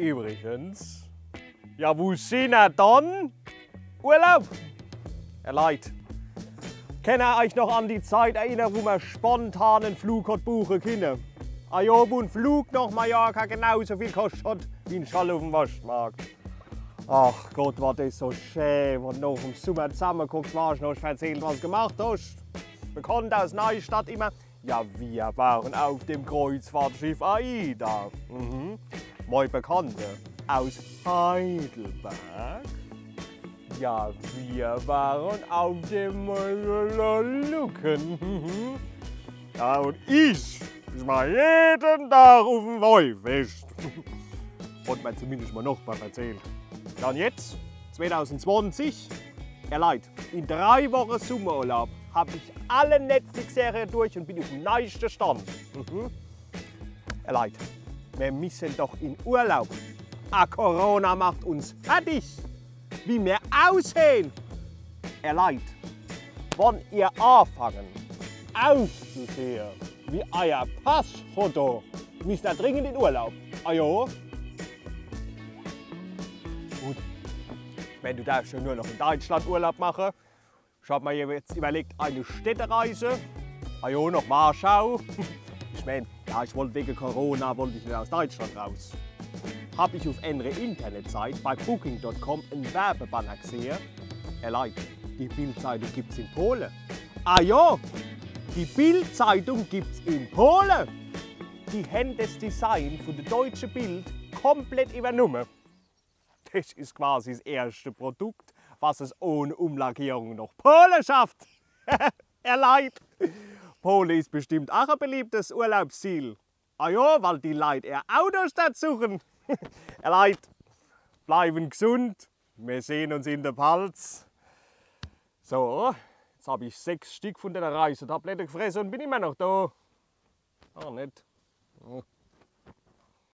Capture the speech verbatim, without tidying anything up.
Übrigens, ja, wo sin er dann? Urlaub? Ehr Leit, kennt er eich noch an die Zeit erinnere, wo mer spontan en Flug hot buche kinne? Ah jo, wo en Flug noch Mallorca genauso viel koscht hot wie en Schall uffm Worschtmarkt. Ach Gott, war des so schää, wann noch im Summer zammegehockt war, noch verzählt, was gemacht hoscht. Bekannt aus Neistadt immer: „Ja, wir waren auf dem Kreuzfahrtschiff Aida.“ Mhm. Mei Bekannte aus Heidelberg: „Ja, wir waren auf dem Molukken.“ Mhm. „Ja, und ich, ich war jeden Tag uffm Woifest.“ Hot mer zumindescht mei Nochbar verzählt. Dann jetzt, zweitausendzwanzig, ehr Leit, in drei Woche Summerurlaub hab ich alle Netflix-Serie durch und bin uffm neischte Stand. Mhm. Ehr Leit, mer misse doch in Urlaub. Ah, Corona macht uns fertig, wie mer aussehn. Ehr Leit, wann ihr afangen auszusehe wie eier Passfoto, misst er dringend in Urlaub. Ah jo. Gut. Ich mein, du derfscht jo nur noch in Deutschland Urlaub mache. Ich hab mer jetzt überlegt, eine Städtereise. Ah jo, noch Warschau. Ich mein, ja, ich wollt wege Corona, wollt ich net aus Deutschland raus. Hab ich uff enre Internetseite bei booking Punkt com en Werbebanner gesehe. Ehr Leit, die Bildzeitung gibt's in Pole. Ah jo, die Bildzeitung gibt's in Pole. Die hen des Design vun de Deutsche Bild komplett übernumme. Des is quasi s erschte Produkt, was es ohne Umlackierung noch Pole schafft. Ehr Leit, Pole is bestimmt ach e beliebtes Urlaubsziel. Ah jo, weil die Leit ehr Autos dort suchen. Ehr Leit, bleiwen gesund. Mer sehn uns in de Palz. So, jetzt hab ich sechs Stick vun de Reisetablette gefresse und bin immer noch do. Ah, net. Hm.